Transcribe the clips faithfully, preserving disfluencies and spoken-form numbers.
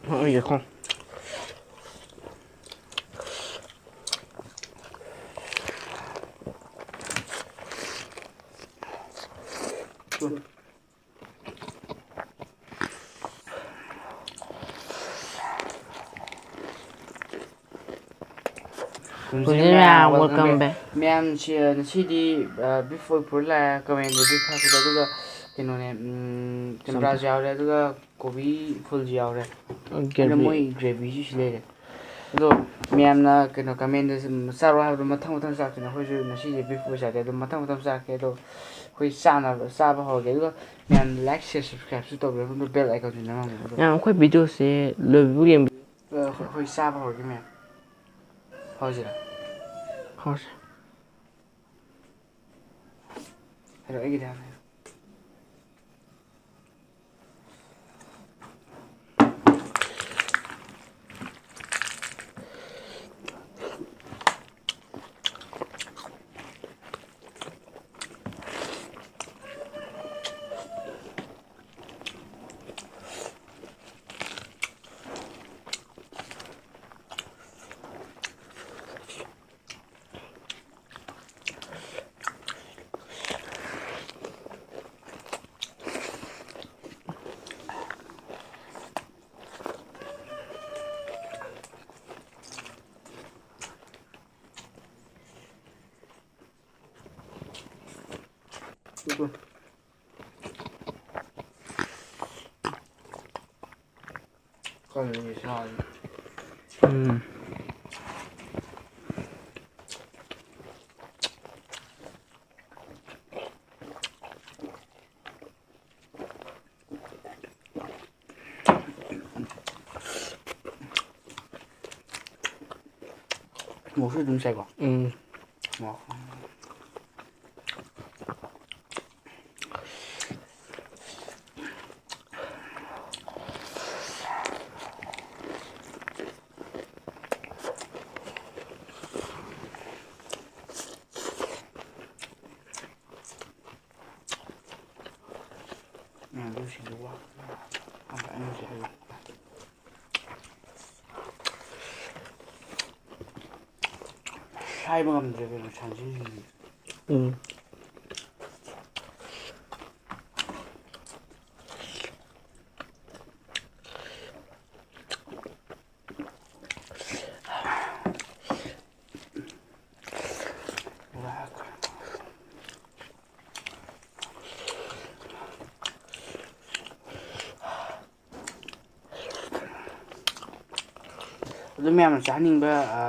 ꯍꯣꯏ, ꯌꯦꯡꯉꯣ꯫ ꯍꯧꯖꯤꯛ ꯃꯌꯥꯝ, welcome back. ꯃꯌꯥꯝ ꯁꯤ, ꯉꯁꯤꯗꯤ, ꯑ, beef ꯑꯣꯏ ꯄꯨꯔ ꯂꯥꯛꯑꯦ, ꯀꯃꯦꯟꯗꯗꯤ ꯊꯥꯛꯄꯗ, ꯑꯗꯨꯒ ꯀꯩꯅꯣꯅꯦ, ꯎꯝ, ꯆꯝꯄ꯭ꯔꯥꯁꯨ ꯌꯥꯎꯔꯦ, ꯑꯗꯨꯒ ꯀꯣꯕꯤ ꯐꯨꯜꯁꯨ ꯌꯥꯎꯔꯦ꯫ ꯑꯗꯣ gravy꯫ ꯃꯣꯏ gravyꯁꯨ ꯁꯤ ꯂꯩꯔꯦ꯫ ꯑꯗꯣ ꯃꯌꯥꯝꯅ ꯀꯩꯅꯣ ꯀꯃꯦꯟꯗ ꯆꯥꯔꯣ ꯍꯥꯏꯕꯗꯣ ꯃꯊꯪ ꯃꯊꯪ ꯆꯥꯔꯛꯇꯣꯏꯅꯦ꯫ ꯑꯩꯈꯣꯏꯁꯨ ꯉꯁꯤꯁꯦ beef ꯑꯣꯏ ꯆꯥꯗꯦ, ꯑꯗꯣ ꯃꯊꯪ ꯃꯊꯪ ꯆꯥꯔꯛꯀꯦ꯫ ꯑꯗꯣ ꯑꯩꯈꯣꯏ ꯆꯥꯅꯕ ꯆꯥꯕ ꯍꯧꯔꯒꯦ꯫ ꯑꯗꯨꯒ ꯃꯌꯥꯝ like, share, subscribeꯁꯨ ꯇꯧꯕꯤꯔꯣ, ꯑꯗꯨꯒ bell iconꯁꯨ ꯅꯝꯃꯝꯃꯣ꯫ ꯑꯗꯣ ꯃꯌꯥꯝ ꯑꯩꯈꯣꯏ videoꯁꯦ ꯂꯣꯏꯕꯕꯨ ꯌꯦꯡꯕꯤꯌꯨ꯫ ꯑ, ꯑꯩꯈꯣꯏ ꯆꯥꯕ ꯍꯧꯔꯒꯦ ꯃꯌꯥꯝ꯫ ꯍꯧꯔꯁꯤꯔꯥ? ꯍꯧꯔꯁꯤ꯫ ꯍꯥꯏꯔꯣ, ꯑꯩꯒꯤꯗꯤ ꯍꯥꯟꯅ ꯍꯥꯏꯔꯣ꯫ ꯀꯜꯂꯤ ꯁꯥꯁꯤ꯫ ꯎꯝ꯫ ꯃꯣꯔꯣꯛꯁꯨ ꯑꯗꯨꯝ ꯁꯥꯏꯀꯣ? ꯎꯝ꯫ ꯃꯣꯔꯣꯛ꯫ ꯎꯝ, ꯑꯗꯨ ꯁꯤꯡꯖꯨ ꯋꯥ꯫ ꯑꯗ ꯑꯩꯅ ꯍꯧꯖꯤꯛ ꯍꯥꯏꯕ꯫ ꯍꯥꯏꯕ ꯉꯝꯗ꯭ꯔꯦ ꯀꯩꯅꯣ ꯁꯟꯁꯤꯁꯤꯡꯁꯦ꯫ ꯎꯝ꯫ ꯑꯗꯨ ꯃꯌꯥꯝꯅ ꯆꯥꯍꯟꯅꯤꯡꯕ, ꯑ,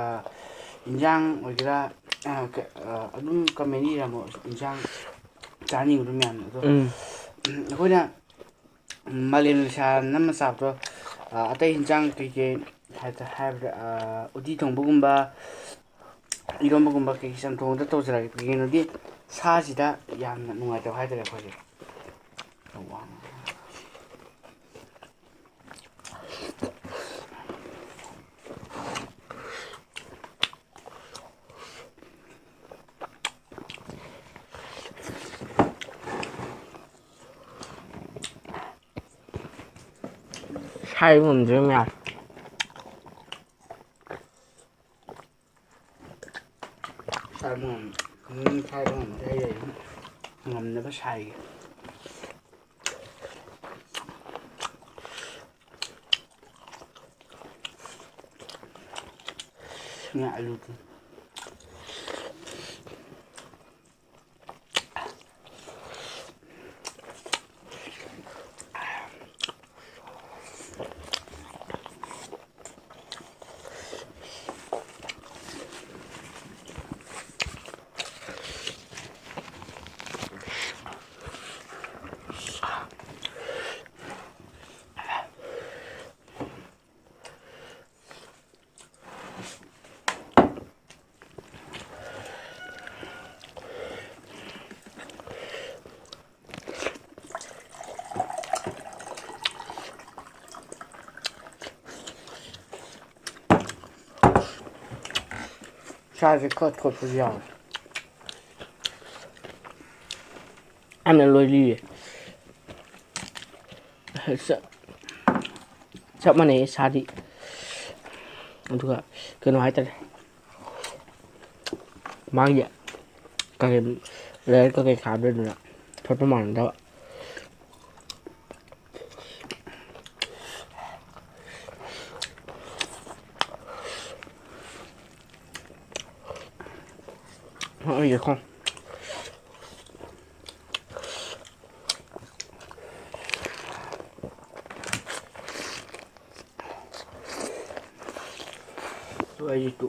ꯏꯟꯖꯥꯡ ꯑꯣꯏꯒꯦꯔꯥ, ꯑ, ꯀ-, ꯑ, ꯑꯗꯨꯝ comment ꯏꯔꯝꯃꯣ, ꯏꯟꯖꯥꯡ ꯆꯥꯍꯟꯅꯤꯡꯕꯗꯣ ꯃꯌꯥꯝꯅ꯫ ꯑꯗꯣ, ꯎꯝ꯫ ꯎꯝ, ꯑꯩꯈꯣꯏꯅ ꯃꯥꯂꯦꯝ ꯂꯩꯁꯥ ꯅꯝꯃ ꯆꯥꯕꯗꯣ, ꯑ, ꯑꯇꯩ ꯏꯟꯖꯥꯡ ꯀꯩꯀꯩ ꯍꯥꯏꯗ-, ꯍꯥꯏꯕꯗ, ꯑ, ꯎꯇꯤ ꯊꯣꯡꯕꯒꯨꯝꯕ, ꯏꯔꯣꯝꯕꯒꯨꯝꯕ ꯀꯩ ꯆꯝꯊꯣꯡꯗ ꯇꯧꯖꯔꯒꯦ꯫ ꯀꯩꯒꯤꯅꯣꯗꯤ ꯁꯥꯁꯤꯗ ꯌꯥꯝꯅ ꯅꯨꯡꯉꯥꯏꯇꯕ ꯍꯥꯏꯇꯥꯔꯦ ꯑꯩꯈꯣꯏꯁꯦ꯫ ꯁꯥꯏ ꯉꯝꯗ꯭ꯔꯦ ꯃꯌꯥꯝ꯫ ꯁꯥꯏꯕ ꯉꯝ-, ꯎꯝ, ꯁꯥꯏꯕ ꯉꯝꯗ꯭ꯔꯦ ꯑꯩ ꯑꯗꯨꯝ ꯉꯝꯅꯕ ꯁꯥꯏꯒꯦ꯫ ꯉꯥ ꯑꯂꯨꯗꯨ꯫ ꯏꯁꯥꯁꯦ ꯈꯔ ꯊꯣꯠꯄꯁꯨ ꯌꯥꯎꯋꯦ꯫ ꯑꯩꯅ ꯂꯣꯏ ꯂꯤꯔꯦ꯫ ꯆꯞ, ꯆꯞ ꯃꯥꯟꯅꯩ ꯁꯥꯗꯤ꯫ ꯑꯗꯨꯒ ꯀꯩꯅꯣ ꯍꯥꯏꯇꯥꯔꯦ, ꯃꯥꯒꯤ ꯀꯔꯤ ꯂꯥꯏꯔꯤꯛ ꯀꯩꯀꯩ ꯊꯥꯗꯣꯏꯗꯨꯅ ꯐꯣꯇꯣ ꯃꯥꯟꯅꯗꯕ꯫ ꯑꯩꯒꯤꯀꯣ꯫ ꯑꯩꯁꯨ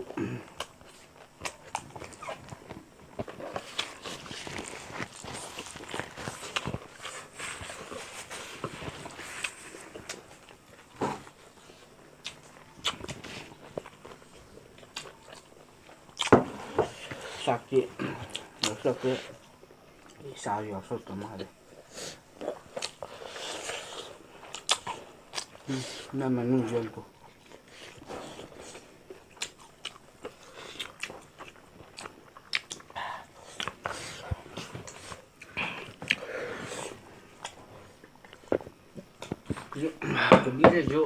ꯆꯥꯛꯇꯤ ꯌꯥꯎꯁꯜꯂꯛꯇꯦ꯫ ꯆꯥꯁꯨ ꯌꯥꯎꯁꯜꯂꯛꯇ ꯃꯥꯜꯂꯦ꯫ ꯎꯝ, ꯅꯝꯃ ꯅꯨꯡꯁꯨ ꯌꯥꯝ ꯇꯧ꯫ ꯀꯣꯕꯤꯁꯤꯁꯨ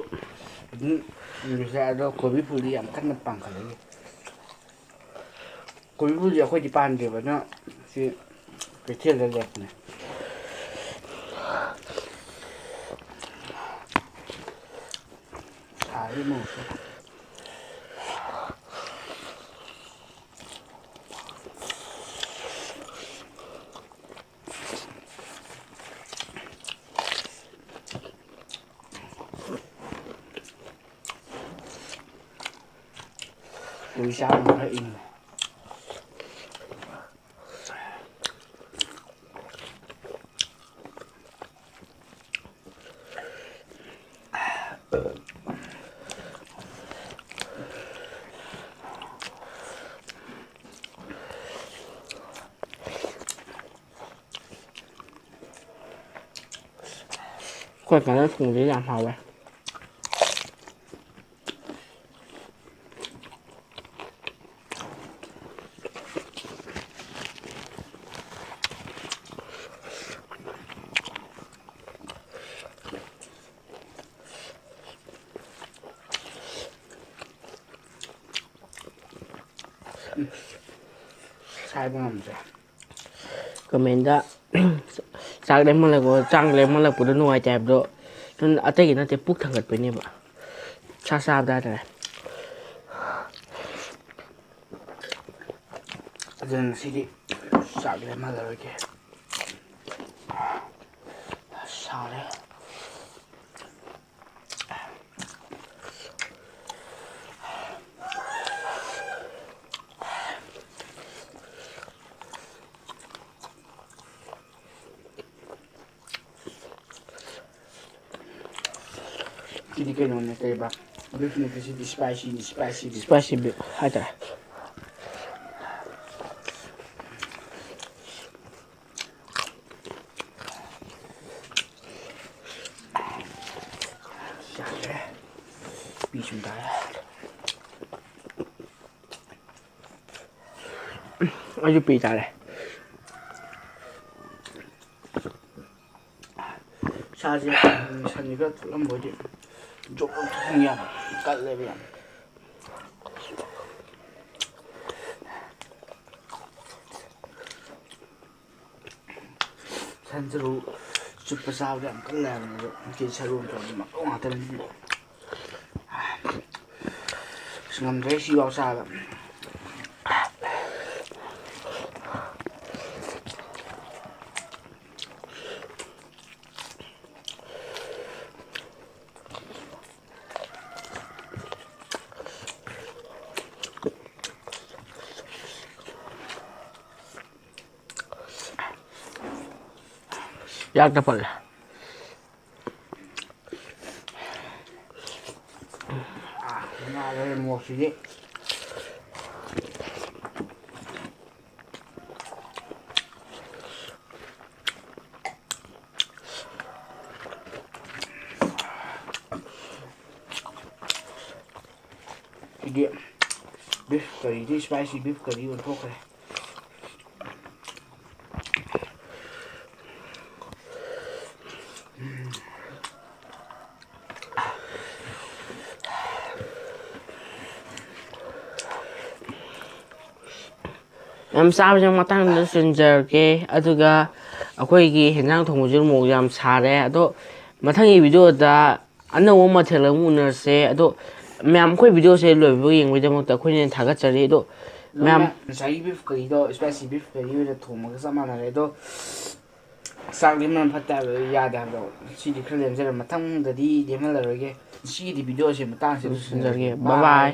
ꯑꯗꯨꯝ ꯂꯣꯏꯁꯤꯜꯂꯛꯑꯦ, ꯑꯗꯣ ꯀꯣꯕꯤ ꯐꯨꯜꯗꯤ ꯌꯥꯝ ꯀꯟꯅ ꯄꯥꯟꯈꯠꯂꯛꯏ꯫ ꯀꯣꯕꯤ ꯐꯨꯜꯁꯦ ꯑꯩꯈꯣꯏꯗꯤ ꯄꯥꯟꯗꯦꯕ, ꯑꯗꯨꯅ ꯁꯤ ꯀꯩꯊꯦꯜꯗ ꯂꯩꯔꯛꯄꯅꯦ꯫ ꯁꯥꯔꯤ ꯃꯣꯔꯣꯛꯁꯦ꯫ ꯎꯏ ꯆꯥꯕꯅ ꯈꯔ ꯏꯪꯉꯦ꯫ ꯑꯩꯈꯣꯏ ꯀꯩꯅꯣ ꯊꯣꯡꯕꯗꯤ ꯌꯥꯝ ꯍꯥꯎꯋꯦ꯫ ꯍꯥꯏꯕ ꯉꯝꯗ꯭ꯔꯦ꯫ ꯀꯃꯦꯟꯗ ꯆꯥꯛ ꯂꯦꯝꯍꯜꯂꯛꯄ, ꯆꯥꯛ ꯂꯦꯝꯍꯜꯂꯛꯄꯗꯣ ꯅꯨꯡꯉꯥꯏꯇꯦ ꯍꯥꯏꯕꯗꯣ, ꯅꯪ ꯑꯇꯩꯒꯤ ꯅꯠꯇꯦ, ꯄꯨꯛ ꯊꯥꯡꯒꯠꯄꯩꯅꯦꯕ, ꯁꯥ ꯆꯥꯕꯗ ꯍꯥꯏꯇꯥꯔꯦ꯫ ꯑꯗꯨꯅ ꯉꯁꯤꯗꯤ ꯆꯥꯛ ꯂꯦꯝꯍꯜꯂꯔꯣꯏꯒꯦ꯫ ꯁꯥꯔꯦ꯫ ꯁꯤꯗꯤ ꯀꯩꯅꯣꯅꯦ, ꯀꯩꯕ? Beef ꯅꯠꯇꯦ, ꯁꯤꯗꯤ spicy ꯅꯤ, spicy beef꯫ Spicy beef ꯍꯥꯏꯇꯥꯔꯦ꯫ ꯌꯥꯗ꯭ꯔꯦ꯫ ꯄꯤ ꯁꯨꯝ ꯇꯥꯔꯦ꯫ ꯑꯩꯁꯨ ꯄꯤ ꯇꯥꯔꯦ꯫ ꯏꯁꯥꯁꯦ ꯁꯟꯁꯦ ꯈꯔ ꯊꯣꯠꯂꯝꯕ ꯑꯣꯏꯗꯤ ꯖꯣꯞ ꯖꯣꯞ ꯊꯣꯠꯂꯝ ꯌꯥꯕ, ꯀꯜꯂꯦꯕ ꯌꯥꯝ꯫ ꯁꯟ ꯁꯔꯨ ꯆꯨꯞꯄ ꯆꯥꯕꯗ ꯌꯥꯝ ꯀꯜꯂꯦ ꯍꯥꯏꯕꯅꯦ, ꯑꯗꯣ ꯉꯁꯤ ꯁꯔꯨ ꯇꯧꯔꯗꯤ ꯃꯇꯣꯡ ꯉꯥꯛꯇꯅꯤ꯫ ꯑꯁ, ꯉꯝꯗ꯭ꯔꯦ ꯁꯤꯐꯥꯎ ꯆꯥꯕ꯫ ꯌꯥꯛꯇ ꯄꯜꯂꯦ꯫ ꯑꯥ, ꯉꯥ ꯂꯩꯔꯦ ꯃꯣꯔꯣꯛꯁꯤꯗꯤ꯫ ꯁꯤꯗꯤ beef curryꯗꯤ spicy beef curry ꯑꯣꯟꯊꯣꯛꯈ꯭ꯔꯦ꯫ ꯌꯥꯝ ꯆꯥꯕꯁꯦ ꯃꯇꯥꯡꯗ ꯁꯤꯟꯖꯔꯒꯦ꯫ ꯑꯗꯨꯒ ꯑꯩꯈꯣꯏꯒꯤ ꯍꯦꯟꯖꯥꯡ ꯊꯣꯡꯕꯁꯨ ꯃꯣꯔꯣꯛ ꯌꯥꯝ ꯁꯥꯔꯦ꯫ ꯑꯗꯣ ꯃꯊꯪꯒꯤ ꯚꯤꯗꯤꯑꯣꯗ ꯑꯅꯧꯕ ꯃꯊꯦꯜ ꯑꯃꯨꯛ ꯎꯅꯔꯁꯦ꯫ ꯑꯗꯣ ꯃꯌꯥꯝ, ꯑꯩꯈꯣꯏ ꯚꯤꯗꯤꯑꯣꯁꯦ ꯂꯣꯏꯕ ꯌꯦꯡꯕꯒꯤꯗꯃꯛꯇ ꯑꯩꯈꯣꯏꯅ ꯊꯥꯒꯠꯆꯔꯤ꯫ ꯑꯗꯣ ꯃꯌꯥꯝ, ꯉꯁꯥꯏꯒꯤ ꯕꯤꯐ ꯀꯔꯤꯗꯣ, ꯏꯁꯄꯥꯏꯁꯤ ꯕꯤꯐ ꯀꯔꯤ ꯑꯣꯏꯅ ꯊꯣꯡꯕꯒ ꯆꯞ ꯃꯥꯟꯅꯔꯦ꯫ ꯑꯗꯣ ꯆꯥꯛꯇꯤ ꯃꯅꯝ ꯐꯠꯇꯦ ꯍꯥꯏꯕꯗꯣ ꯌꯥꯗꯦ ꯍꯥꯏꯕꯗꯣ, ꯁꯤꯗꯤ ꯈꯔ ꯂꯦꯝꯖꯔꯦ꯫ ꯃꯊꯪꯗꯗꯤ ꯂꯦꯝꯍꯜꯂꯔꯣꯏꯒꯦ꯫ ꯁꯤꯒꯤꯗꯤ ꯚꯤꯗꯤꯑꯣꯁꯦ ꯃꯇꯥꯡꯁꯤꯗ ꯂꯣꯏꯁꯤꯟꯖꯔꯒꯦ꯫ ꯕꯥꯏ ꯕꯥꯏ꯫